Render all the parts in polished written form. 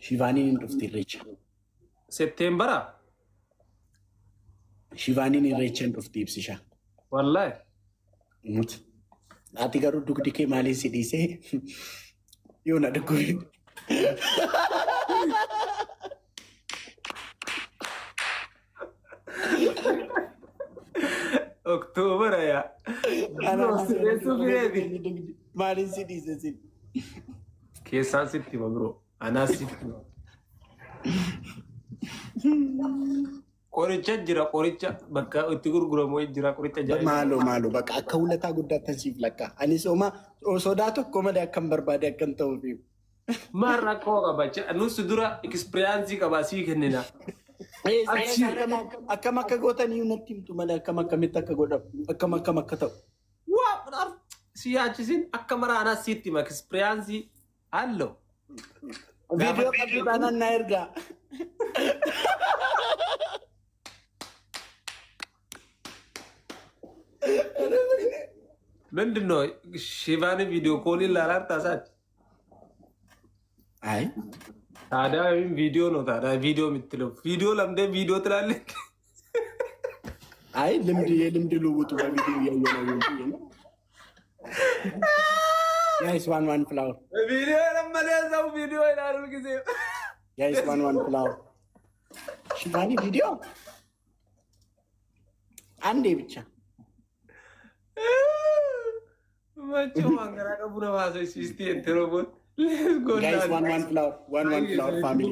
Shivaaniin hin dhufti irreecha. Septeembara? Shivaaniin irreecha hin dhufti ibsisha. Wallaahi. Nuti. Ati garuu dugdi kee maaliin si dhiisee yoo na dhukkube. Oktoobara yaa. Sirreessuu fireeti. Maaliin si dhiise sin? Keessaan sitti hima biroo. Anaas sitti hima. Qoricha jira, qoricha bakka itti gurguramu jira, qoricha ajaa'iba. Maaloo maaloo, bakka akka hulataa guddaattan siif lakkaa. Anis homaa sodaa tokko malee akkan barbaade akkan ta'uuf. Maal rakkoo qaba? Nus dura experience qaba, sii kennina. Akkam akka gootan iyyuu natti himtu malee, akkam akkamitti akka godhamu, akkam akkam akka ta'u. Waa si yaachisin akka mara anaas sitti hima experience halloo. Viidiyoo qabdu taanaan na ergaa. ምንድን ነው ሺቫን video call ilaalaa isaati? Ayi. ታዲያ ይህም ቪዲዮ ነው። ታዲያ ቪዲዮ የምትለው ቪዲዮ ለምደ ቪዲዮ ትላለህ። አይ፣ ልምድ የልምድ ልውውጡ በቪዲዮ እያየ ነው ብዬ ነው። Guys, one one flower. ቪዲዮ የለመደ ሰው ቪዲዮ ይላል ሁልጊዜ። Guys, one one flower. ሽቫኒ ቪዲዮ አንዴ ብቻ። መቼም አንገራቀቡ ነባሰ ሲስቲ እንትሮቦት። Guys, one one flower, one one flower, family,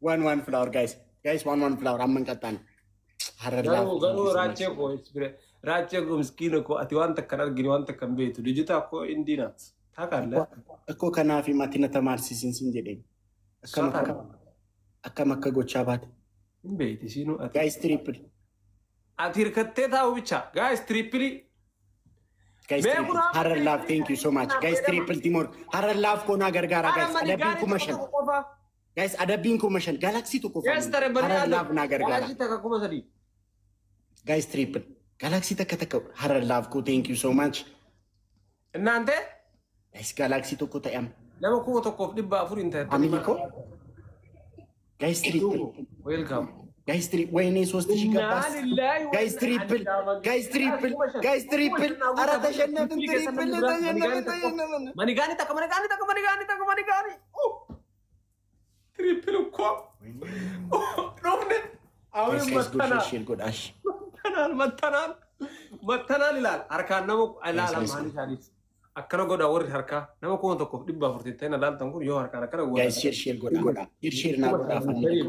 one one flower, guys, guys, one one flower. አመን ቀጣ ነው ሀረር Garuu garuu raachee koo raachee koo miskiina koo, ati waan takka hin argine, waan takka hin beektu, ልጅቷ እኮ እንዲህ ናት ታውቃለህ። እኮ kanaaf mati na ተማርሲሲን sin jedheen akkam akka akkam akka gochaa baate. Hin beekti isiinuu ati. Guys, triple. Ati hirkattee taa'u ብቻ. Guys, triple. Guys, triple. Harar love, thank you so much, guys. Triple, teamwork. Harar love koonaa gargaara, guys. Adabbiin 5,000, guys. Adabbiin 5,000, galaxy tokko. Harar love naa gargaara. Takka 3,000. Guys, triple, galaxy takka takka. Harar love koo, thank you so much. እናንተ Guys, galaxy tokko ta'e amma. Nama 1,400 hin ta'e. Family koo, guys, triple. Welcome. Guys, triple. ወይኔ 3,000 ገባስ። Guys, triple, guys, triple, guys, triple. ኧረ ተሸነፍን። Triple. ተሸነፍን ተሸነፍን። Manigaani takka, manigaani takka, manigaani takka, manigaani. Triple እኮ dhufne. አሁንም መተናል። Share godhaa. መተናል መተናል መተናል ይላል። Harkaan nama ilaala maali isaaniif akkana godha. Warri harkaa nama 1,400 ta'in ilaaltan kun yoo harkaan akkana godha. Guys, share share godhaa. Share share naa godhaa, family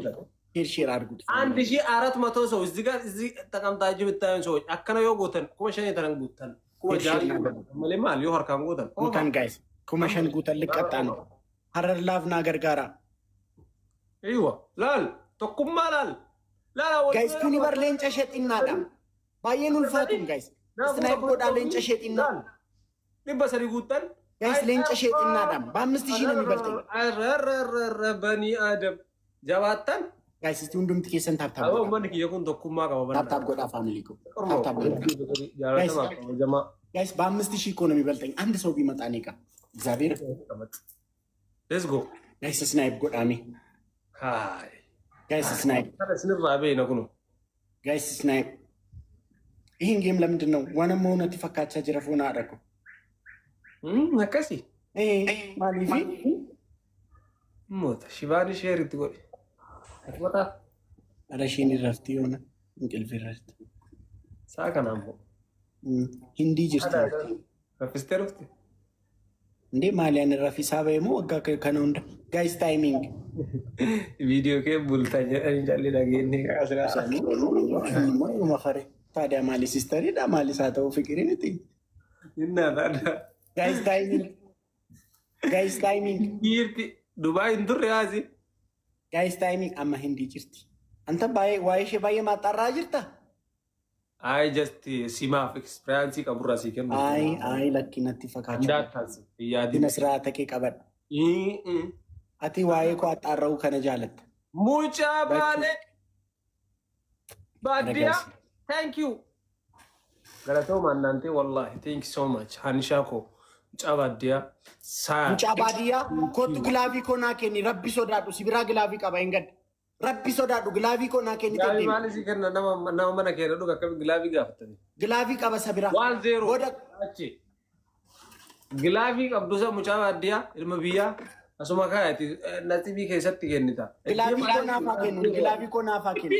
share share አድርጉት። 1400 ሰው እዚህ ጋር እዚህ ተቀምጣችሁ ብታዩን ሰዎች akkana yoo gootan 5,000 tanan guuttan, 6,000 malee maal yoo harkaan gootan. እንኳን guys 5,000 guutan ልቀጣ ነው። ሀረር love naa gargaara. Eywa, laal tokkummaa, laal laal. Guys, kuni bar leenca ishee xinnaadha. Baay'een ulfaatuun, guys. Snipe godhaa leenca ishee xinnaa. 300 guuttan. Guys, leenca ishee xinnaadha. በአምስት ሺህ ነው የሚበልጠኝ። በኒ አደም jabaattan. Guys, እስቲ hundumti keessan tap tap Aboo godhaa. Uummanni kiyya kun tokkummaa qaba. Tap tap godhaa, family koo. Tap tap godhaa. Jaalatamaa kabajamaa. Guys, በ5,000 እኮ ነው የሚበልጠኝ። አንድ ሰው ቢመጣ እኔ ጋር እግዚአብሔር። Let's go. Guys, snipe godhaa mee. Haay. Guys, snipe. Kana isinirraa beeyna kunu. Guys, snipe. ይህን game ለምንድን ነው waanuma natti fakkaachaa jira foon haadha ko. Akkasi. Maaliifi? Moota shibaani share itti godhe. Ati mataa. Ara isheen irratti yoona እንቅልፍ irratti. Saa kanaan moo. Hindii jirti. Raffistee dhufte. እንዴ maaliyaan irraa ba'e moo waggaa kana hunda. Guys, timing. Viidiyoo kee bultaa jedhanii jalli dhageenye asirraa. Mafare ታዲያ maali sisteriidha maalis haa ta'u fiqiriiniti. Innaa taadha. Guys, timing, guys, timing. Dhiirti Dubaay hin turre haasi. Guys, timing. Amma hindii jirti. Anta baay'ee waa'ee ishee baay'ee maaxxarraa jirta. Ay, just simaaf experience qaburraa sii kennu. Ay ay, lakki natti fakkaachuu. Andaattas yaadin. Dina siraata kee qabadha. Ati waa'ee koo axxaarra'uu kana jaalatta. Mucaa baalee. Baadiyyaa. Thank you. Galatooma annaantee, wallahi thank you so much. Hanishaa koo Mucaa baadiyyaa. Saa. Mucaa baadiyyaa kottu gilaavii koo naa kenni rabbi sodaadhu si biraa gilaavii qaba hin gadda. Rabbi sodaadhu gilaavii koo naa kenni Gilaavii deddeebi. maali si kenna nama nama mana keessa dhuga akkami gilaavii gaafatani? Gilaavii qaba sa biraa. 1-0. Booda Achi. Gilaavii qabdu isa mucaa baadiyyaa ilma biyyaa asuma kaayati nasibii keessatti kennita. Gilaavii koo naaf haa kennu gilaavii koo naaf haa kennu.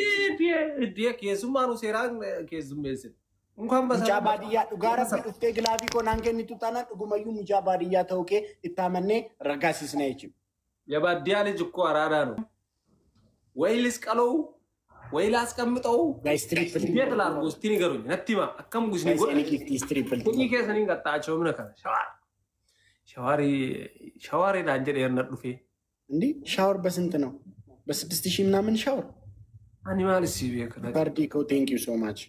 Iddee keessummaan seeraan keessummeessin. Unkaan Mucaa baadiyyaa dhugaa rabbi dhuftee gilaavii koo naan kennitu taanaan dhugumayyuu mucaa baadiyyaa ta'uu kee itti amannee raggaasisna jechuudha. የባዲያ ልጅ እኮ አራዳ ነው። ወይ ልስቀለው ወይ ላስቀምጠው። Guys triple እንዴት ላድርጎ እስቲ ንገሩኝ። ነቲማ አከም ጉስኒ Guys ጎ any gift is triple. ኩኒ keessaniin qaxxaachoo mina kana ሸዋር ሸዋሪ ሸዋሪ naan jedhe na dhufe እንዲህ ሻወር በስንት ነው? በ6,000 ምናምን ሻወር ani maal si beeka ባርዲኮ thank you so much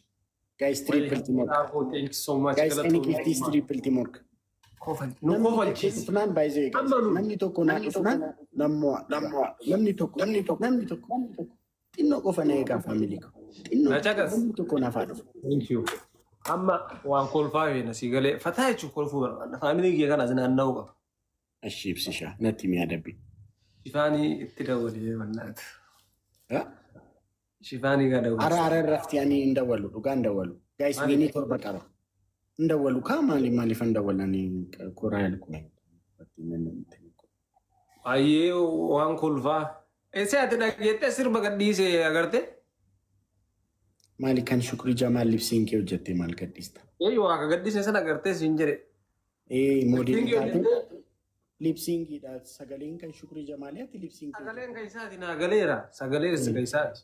guys triple teamwork Thank you so much Guys any gift is triple teamwork. Nu kofalchiisi Dhufnaan baay'ee Ammanuu. Namni tokko naa dhufnaan nammoo namni tokko namni tokko namni tokko xinnoo qofa na eegaa family ko xinnoo Na caqas. namni tokko naaf haa dhufu. Thank you. Amma waan kolfaa feena si galee fataa jechuun kolfuu barbaadna. Faamilii kee kana naanna'uu qaba. እሺ ibsisha natti mi'a dabbi. Shifaanii itti dabalee mannaatu. Shifaanii gaa dabalee. Ara ara irratti ani hin dawwalu dhugaa hin dawwalu. Guys winii 7 qaba. Hin dawwalu kaa maali maaliif hin dawwalani koraa yaalku. Baay'ee waan kolfaa. Eessa ati dhageettee sirba gadhiisee agarte? Maali kan Shukrii Jamaal libsiin kee hojjettee maal gadhiista? Ee waa ka gadhiise sana agartee siin jedhe. Ee moodelii Lipsiingii taate hojjettee lipsiingiidha sagaleen kan Shukrii Jamaali ati lipsiingii sagaleen kan isaati naa galeera. Sagaleen kan isaati.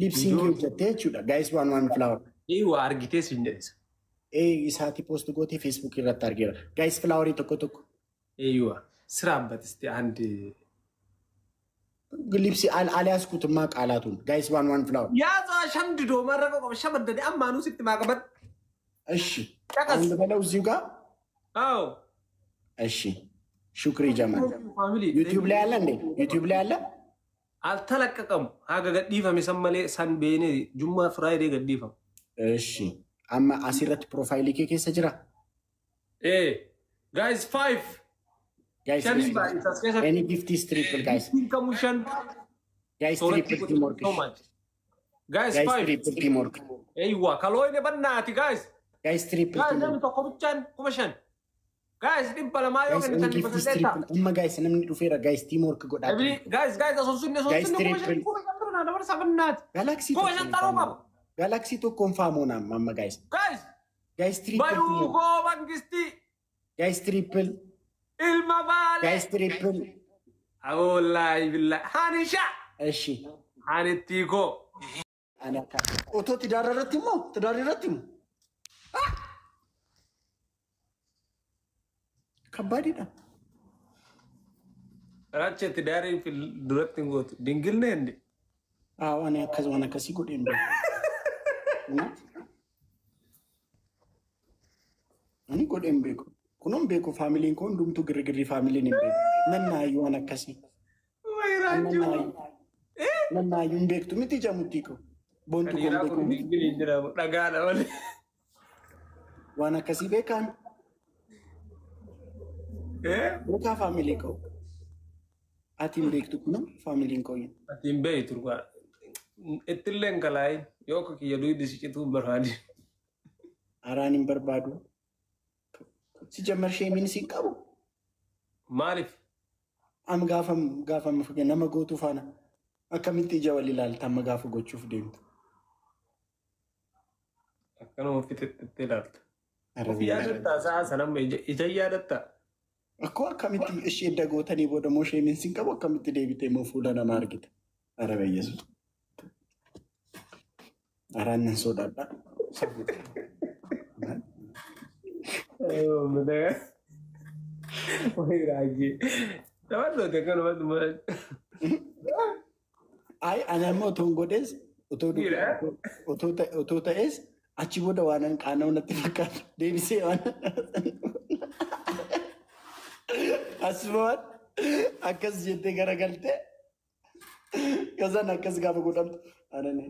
lipsiingii hojjettee jechuudha. Guys one one flower. Ee waa argitee siin jedhe. Ee isaati post gootee Facebook irratti argeera. Guys flowerii tokko tokko. Ee waa ስራበት እስቲ አንድ Lipsi አልያዝኩትማ ቃላቱን guys one one flower. ያዛ ሸምድዶ መረቀ ቆም ሸመደደ አማኑ ሲት ማቀበል እሺ ጨቀስ አሁን ልበለው እዚሁ ጋር አዎ እሺ ሹክሪ ጀማል ፋሚሊ ዩቲዩብ ላይ አለ እንዴ? ዩቲዩብ ላይ አለ። አልተለቀቀም። ሀገ ገዲፈም የሰመሌ ሰንቤኔ ጁማ ፍራይዴ ገዲፈም እሺ amma asirratti profaayilii kee keessa jira. ኤ guys 5 Guys ሸኒ ባይታስ ከሰ any gift is triple guys ከሙሸን guys triple teamwork guys guys 5 triple teamwork ኤይዋ ከሎይኔ በናቲ guys guys triple guys teamwork namni tokko bichaan 5,000 guys 200 yoo guys any kennitan gift is 800 triple amma guys namni dhufeera guys teamwork godhaa Every guys guys asosunne Guys, asosunne triple. 5,000 5,000 bira dabarsa bannaati. Galaxy 5,000 taruu qaba. Galaxy tokkoon faamoon amma guys Guys guys triple bayuu teamwork koo mangistii guys triple ilma baalee. Guys triple Wallaahi billahi hanisha እሺ hanittii koo. ani akka otoo tidaara irratti immoo tidaara irratti immoo kabbaadidha. Rache tidaariin duratti hin gootu. Dingilne inni. Awo ani akkas waan akkasii godheen beeku. Ani godheen beeku. Kunuun beeku faamiliin koo hundumtuu girgirrii faamiliin hin beeku. Nannaayyuu waan akkasii. Nannaayyuu hin beektu miti jamuttii koo. Boontu koo hin Dhiiraa beeku kun miti. dingilii hin jedhamu dhagaadha malee. Waan akkasii beekaan beekaa faamilii koo. Ati hin beektu kunuun faamiliin koo. Ati hin beektu dhugaa. Ittillee hin kalaayin yoo akka kiyya duydi si cituu hin barbaadin. Araan hin barbaadu. ሲጀመር ሼሚን ሲቀቡ Maaliif? am gaafa gaafa nama gootuu faana akkamitti ija wal ilaalta amma gaafa gochuuf deemtu. Akkanuma ofitti ilaalta. Of yaadattaa sa'a sanamma ija yaadattaa. Akkoo akkamitti ishee edda gootanii booda immoo sheemiin siin qabu akkamitti deebitee immoo fuula nama argita. Ara Yesuus. Araan nan sodaadha. Raajii. Taphattoota akkanumatti Ay ani amma otoo hin godhees otoo ta'ees achi booda waan an qaana'u natti fakkaata. Deebisee waan asumaan akkas jettee garagaltee kazaan akkas gaafa godhamtu anani.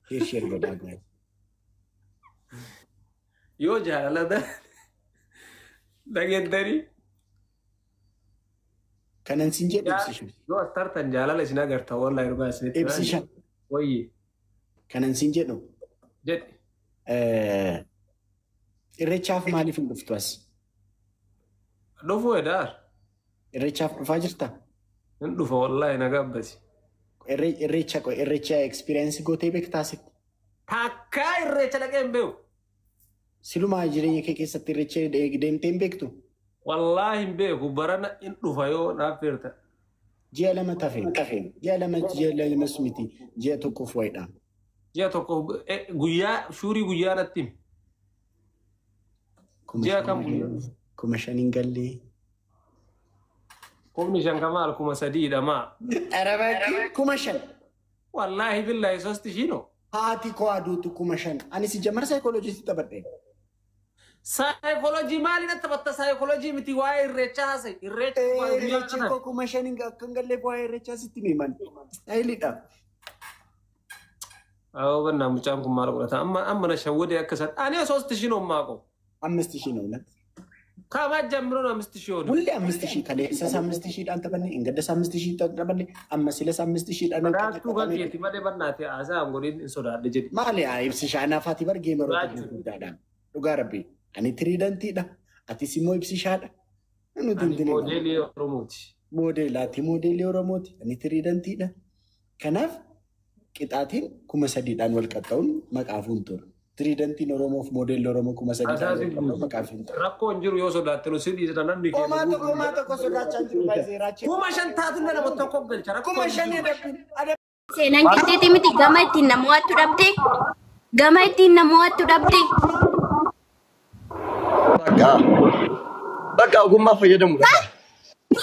Share share godhaa guys. Yoo jaalala dhageettanii. Kanan sin jedhu ibsisha. Yoo as tartan jaalala isin agarta wallahi dhugaa isinitti. Ibsisha. Wayyi. Kanan sin jedhu. Jedhi. Irreechaaf maaliif hin dhuftu as? Dhufuu edaar. Irreechaaf dhufaa jirta? Hin dhufa wallahi nagaa abbasi. Irreecha irreecha experience gootee beektaa asitti? Takkaa irreecha dhaqee hin beeku. Silumaa jireenya kee keessatti irreecha deemtee hin beektu? Wallaahi hin beeku barana hin dhufa yoo naaf feerta. Ji'a 2 tafe. Ji'a 2 ji'a 2 miti ji'a 1 wayiidha. Ji'a 1 guyyaa shuurii guyyaa natti himi. Ji'a kam guyyaa? 5,000 hin gallee. 5,000 kamaal 3,000 maa. Arabaatti 5,000. Wallaahi billahi sosti shiino. Haati koo aduutu 5,000. Ani si jamara saayikooloojiitti taphadhe. Saayikooloojii maaliin taphatta saayikooloojii miti waa'ee irreechaa haasa'e. Irreechi koo 5,000 akka hin galleef waa'ee irreechaa sitti himan. Istaayiliidha. Awwa bannaa mucaan kun maal godhata? Amma amma na shawwadee akka isaan ani sosti shiino maaqo. 5,000 ነው እውነት። ከማት ጀምሮ ነው 5,000 ሆነ። ሁሌ 5,000 ከሌሳስ 5,000 ዳን ተበኔ እንገደስ 5,000 ተበኔ አመሲለስ 5,000 ዳን ራቱ ከጌቲ መሌ በናቴ አሳ አንጎዲን እንሶዳደ ጀዲ ማሊ ibsisha anaaf ati bar geemeroota gurguddaadha. Dhugaa rabbi ani tiriidantiidha. Atis immoo ibsishaadha. Nuti Ani moodeelii Oromooti. Moodeela ati moodeelii Oromooti. Ani tiriidantiidha. Kanaaf qixaatiin 3,000dhaan wal qaxxa'uun maqaafuun ture. Tiriidantiin Oromoof moodeelli Oromoo 3,000dhaan wal qaxxa'uun maqaafuun ture. Rakkoon jiru yoo sodaatte nu si dhiisna namni Homaa tokko homaa tokko sodaachaa jiru baay'ee raachee. 5,000 taatu nama tokko galcha. 5,000 adabbiin. Seenaan qixxeetii miti gama ittiin nama waattu dhabde. Gama ittiin nama waattu dhabde. Bakka bakka ogummaa fayyadamuudha.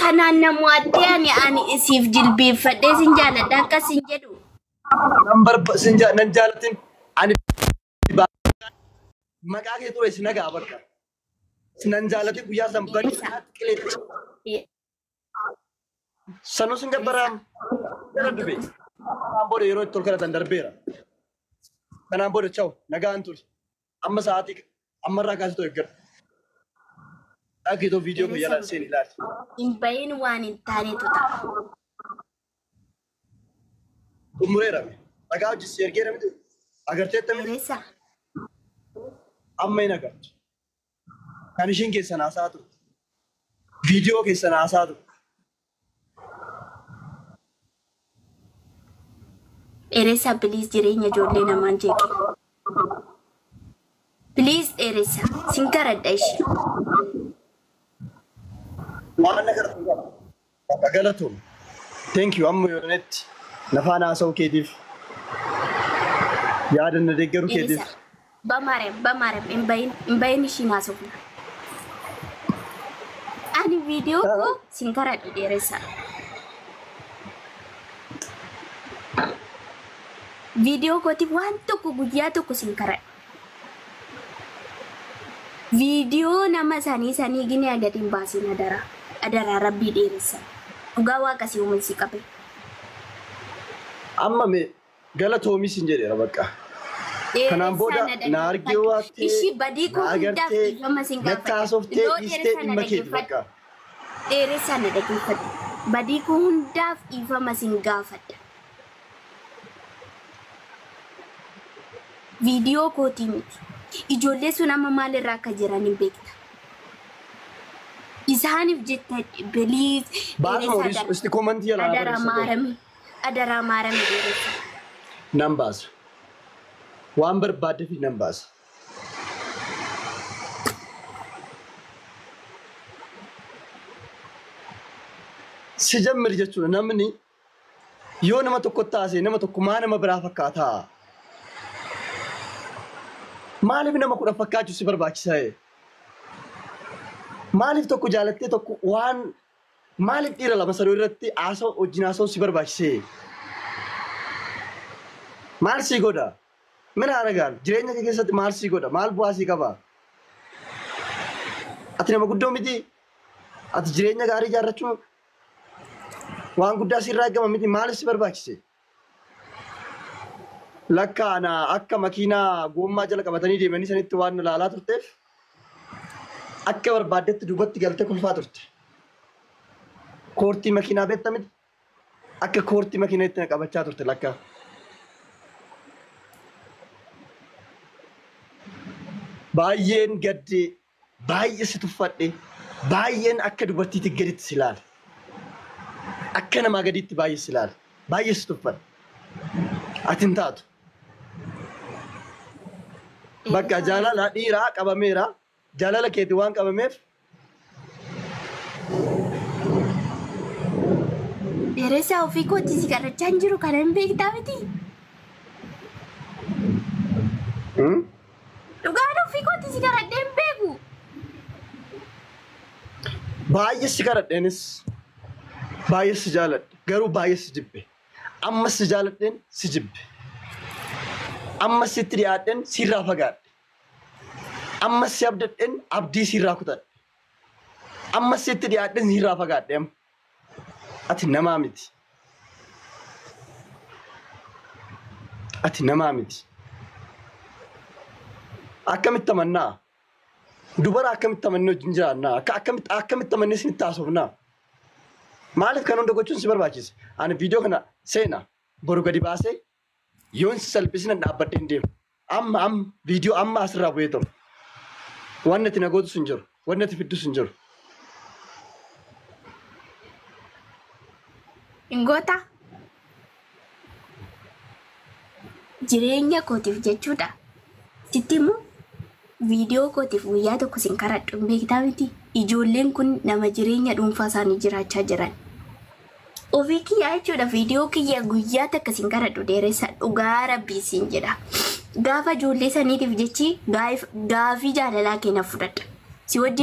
Kanaan nama waattee ani isiif jilbeeffadhee sin jaaladha akkas hin jedhu. Nan jaalatin ani maqaa kee ture si nagaa bakka. Nan jaalatin guyyaa san bari qileetti. Sanuu sin gabbaraam gara dube. Kanaan booda yeroo itti ol kadhatan darbeera. Kanaan booda chaw nagaan ture. Amma sa'aatii ammarraa kaasitoo eeggadhu. Dhageetoo viidiyoo koo yala seen ilaali. Hin bahin waan hin taanetu ta'a. Xumureera. Dhagaa hojii si ergeera miti. Agarteetta miti. Dheeressa. Amma hin agartu. Kan ishiin keessan haasaa turte. Viidiyoo keessan haasaa turte. Dheeressa please jireenya ijoollee namaan jeeqe. Please dheeressa. Sin karadha ishee. Waan agartu qaba. Bakka galatoom. Thank you amma yoonetti nafaan haasa'uu keetiif yaada na deeggaruu keetiif. በማርያም በማርያም እንበይን እንበይን ishiin haasofna. Ani viidiyoo koo sin karadhu dheeressa. Viidiyoo kootiif waan tokko guyyaa tokko sin karadhu. Viidiyoo nama sanii sanii gini gadi hin baasin adaraa. Adaraa rabbii dheeressa. Dhugaa waaqa si uuman si qabe. Amma mee galatoomis hin jedheera bakka. Kanaan booda na argee waattee Ishii badii koo na hundaaf agartee dhiifama sin natti gaafadha. haasoftee Yoo dhiistee dheeressa na dhimma keeti dhaggeeffadhu. bakka. Dheeressa na dhaggeeffadhu. Badii koo hundaaf dhiifama sin gaafadha. Viidiyoo kootii miti. Ijoollee sun amma maalirraa akka jiran hin beekta. Isaaniif jetta please Baasuma dheeressa horiis isti koomantii jalaa adaraa barreessa. maarame adaraa maarame dheeressa. Nan baasa. Waan barbaadde fi nan baasa. Si jammir jechuudha namni yoo nama tokko taasise nama tokko maa nama biraa fakkaataa? Maaliif nama kudha fakkaachuu si barbaachisaa? Maaliif tokko jaalattee tokko waan maaliif dhiira lama saduu irratti haasa'u wajjin haasa'u si barbaachisee? Maal sii godha? Mina aragaan jireenya kee keessatti maal sii godha? Maal bu'aa sii qaba? Ati nama guddoo miti. Ati jireenya gaarii ijaarrachuu waan guddaa sirraa eegama miti. Maaliif si barbaachise? Lakka ana akka makiinaa gommaa jala qabatanii deemanii sanitti waan nu ilaalaa turteef akka barbaaddetti duubatti galtee kolfaa turte. Koortii makiinaa beekta miti? Akka koortii makiinaatti na qabachaa turte lakka. Baay'een gaddee, baay'ee si tuffadhe, baay'een akka dubartiitti gaditti si ilaale. Akka namaa gaditti baay'ee si ilaale. Baay'ee si tuffadhe. Ati hin taatu. Bakka jaalala dhiiraa qabameera. Jaalala keeti waan qabameef Dheeressaa ofii kootii si kadhachaa hin jiru kana hin beektaa miti. Dhugaan ofii kootii si kadhadhee hin beeku. Baay'ee si kadhadheenis baay'ee si jaaladhe garuu baay'ee si jibbe. Amma si jaaladheen si jibbe. Amma sitti dhiyaadheen sirraa fagaadhe. Amma si abdadheen abdii sirraa kutadhe. Amma sitti dhiyaadheen sirraa fagaadhe amma. Ati namaa miti. Ati namaa miti. Akkamitti amannaa? Dubara akkamitti amannee wajjin jiraannaa? Akkamitti amannee isinitti haasofnaa? Maaliif kan hunda gochuun si barbaachise? Ani viidiyoo kana seena boru gadi baasee yoon si salphisina dhaabbadhee hin deemu. Amma amma viidiyoo amma asirraa bu'ee ta'u. Wanni ati na gootus hin jiru. Wanni ati fiddus hin jiru. Hin goota. Jireenya kootiif jechuudha. Sitti immoo viidiyoo kootiif guyyaa tokko sin karadhu hin beektaa miti. Ijoolleen kun nama jireenya dhuunfaa isaanii jiraachaa jiran. Ofii kiyyaa jechuudha, viidiyoo kiyya guyyaa takka sin karadhu, dheeressa, dhugaa rabbii siin jedha. Gaafa ijoollee saniitiif jechi gaafii jaalalaa keenya fudhadha. Si wajjin